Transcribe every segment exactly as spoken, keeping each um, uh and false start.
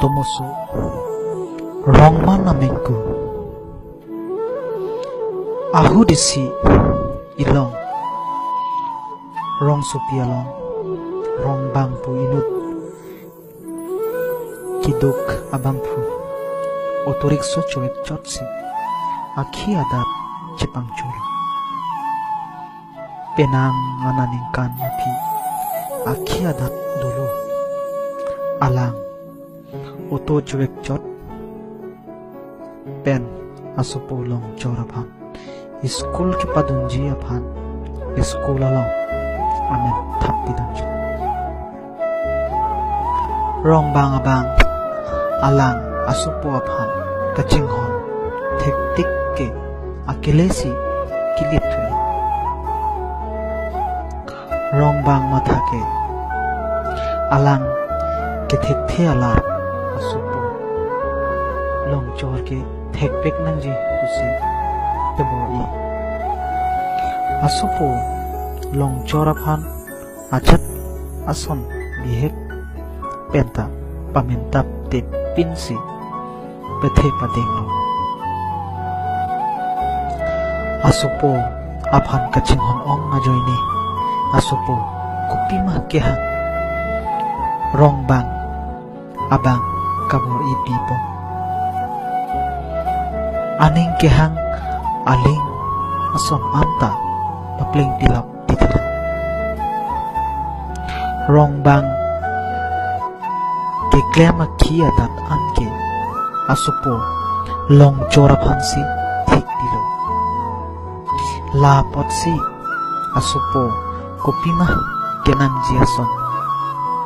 Tomoso, Rongman amengku. Ahut isi ilong rongsopi along Rongbang pu inut keduk abangphu auto rickshaw chowek chotsi akhi adat chepangchul. Penang aningkan aphi akhi adat dolo. Alang auto chowek chot pen asopo Longchor aphan school kepadunji aphan school along amen thap pidunji. Rongbang abang alang asopo aphan kachinghon thektik ke akele si kilip thulo. Rongbang matha ke alang kethekthe alar asopo Longchor ke thekpek nangji pusi temor-i. Asopo Longchor aphan ajat ason bihek penta pamintap te pinsi pethe padenglo. Asopo aphan kachinghon ong ajoine asopo kopima kehang Rongbang abang kabor-ipipo. Aning kehang aling ason anta papleng pilap titilo. Rongbang keklem akhi adat anke asopo Longchor aphansi thekpilo. La apotsi asopo kopima kenangji ason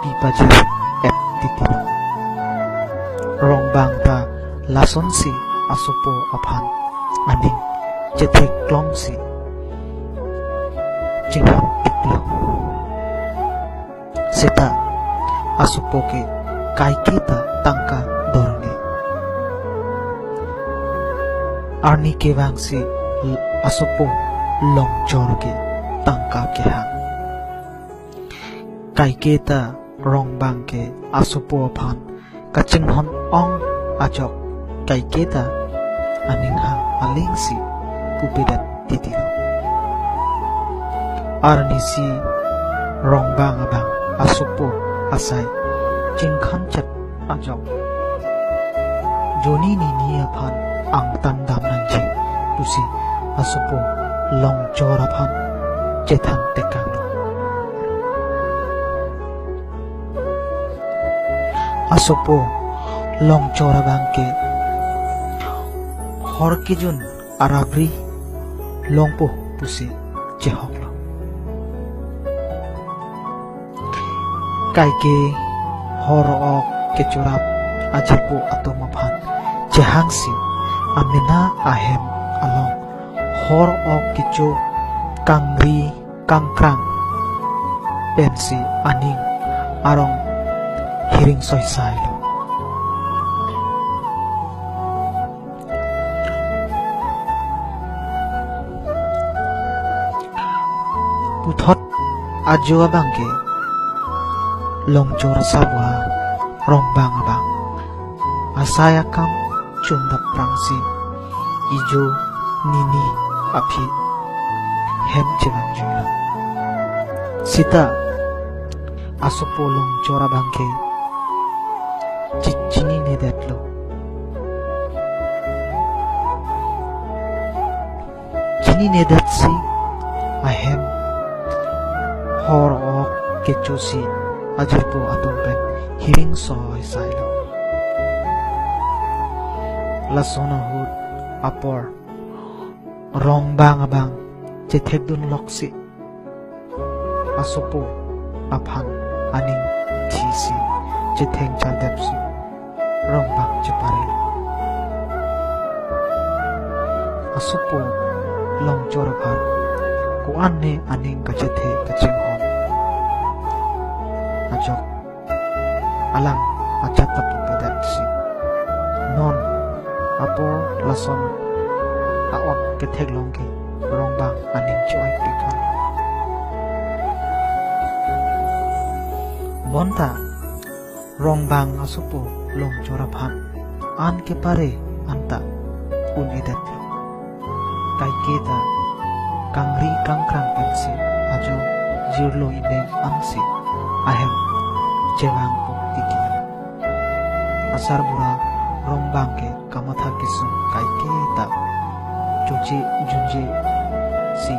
pipajir-et titilo. Rongbang ta lasonsi asopo aphan aning chetheklongsi chinghon tiklo. Seta asopo ke kaike ta tangka dorni. Arni kevangsi asopo Longchor ke tangka kehang. Kaike ta Rongbang ke asopo aphan kachinghon ong ajok kaike ta aning hang alingsi pupedet titilo. Arnisi Rongbang abang asopo asai chingkhan chet ajok, joni nini aphan angtan dam nangji pusi asopo Longchor aphan chethan tekanglo. Asopo Longchor abang ke hor kejun arabri longpo pusi chehoklo. Kaike hor ok kechorap ajirpo atum aphan chehangsi amena ahem along hor ok kecho kangri kangkrang pensi aning arong hiring soisai lo. Puthot ajo abang ke Longchor asabua Rongbang abang asai akam chundap prangsi ijo nini aphi hem chevangjuilo. Seta asopo Longchor abang ke chi- chininedetlo. Chininedetsi ahem hor ok kechosi ajirpo atum pen hiring soisailo. Lason ahut apor Rongbang abang chethekdunloksi asopo aphan aning thisi chetheng chaldepsi Rongbang cheparelo. Asopo Longchor aphan ko-an ne aning kachethe kachinghon ajok alang ajat ta pupedetsi non apor lason a-ok ketheklong ke Rongbang aning cho-oipik tha. Bonta Rongbang asopo Longchor aphan an kepare anta un-edetlo. Kaike ta kangri kangkrang pensi ajo jirlo ineng ansi ahem chevang pu tiki. Asarbura Rongbang ke kamatha kesung kaike ta choche junje si,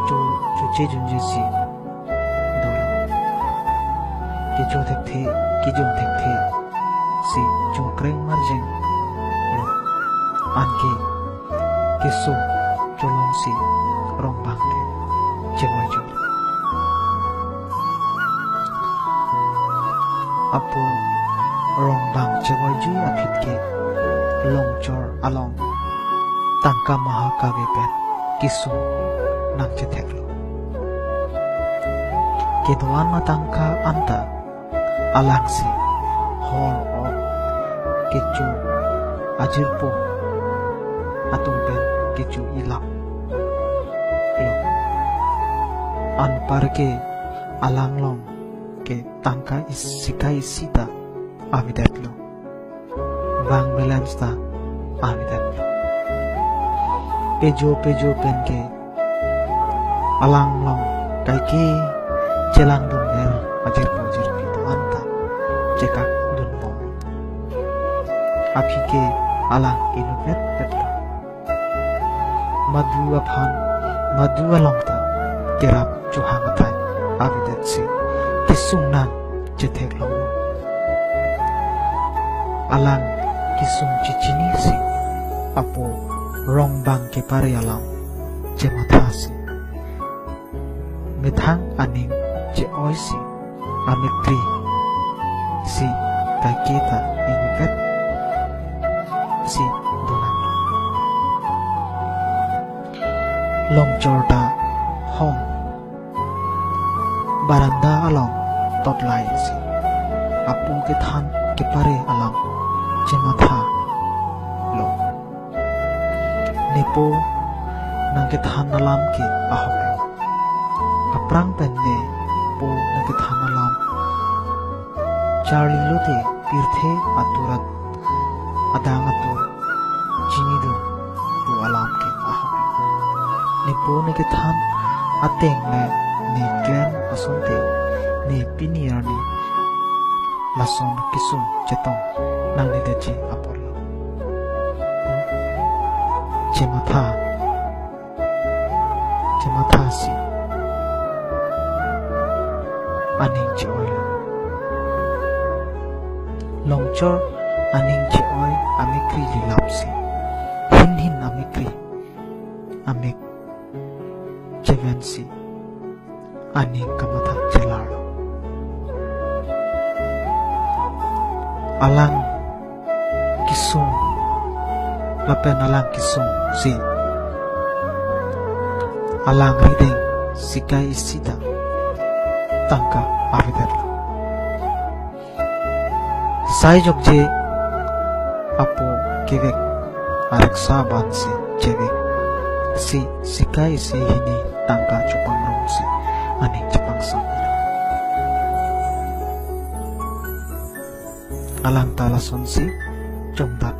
cho-, choche junje si dolo. Kecho thekthe, kejun thekthe si chungkreng marjeng lo. Anke keso cholongsi Rongbang ke chevoijo. Apo Rongbang chevoijo aphi ke Longchor along tangka maha kave pen kesung nangchetheklo. Kedo-an ma tangka anta alangsi hor-ok kecho ajirpo atum pen kecho ilap lo. Anpar ke alanglong ke tangka is-, sika isi ta avedetlo. Bank balance ta avedetlo. Pejo pejo pen ke alanglong kaike chelangdunver ajirpo ajirpi do-an ta chekakdunbom. Aphi ke alang inutvetvetlo. Madu aphan, madu along ta kerap chohang athai avedetsi kesung nangchetheklonglo. Alang kesung chechinisi apo Rongbang kepare alam chemathasi methang aning che-oisi amekri si kaike ta ingvetsi donang. Longchor ta hong baranda along totlaisi apo kethan kepare alam chemathalo. Nepo nangkethan alam ke ahok. Aphrang pen nepo nangkethan alam charli lote pirthe atur at-, adang atur chinidun pu alam ke ahok. Nepo nangkethan ateng le ne klem asonte ne pini arni lason kesung chetong nangnedetji apotlo. Chematha, chemathasi aning che-oilo. Longchor aning che-oi amekri lilapsi, hin hin amekri amek chevensi aning kamatha chelarlo. Alang kesung lapen alang kesungsi alang rideng sika isi ta tangka avedetlo. Sai jokje apo kevek areksa bansi chevek si sika isi hini tangka chopangrumsi aning chepangsam. Alang ta lasonsi chongdak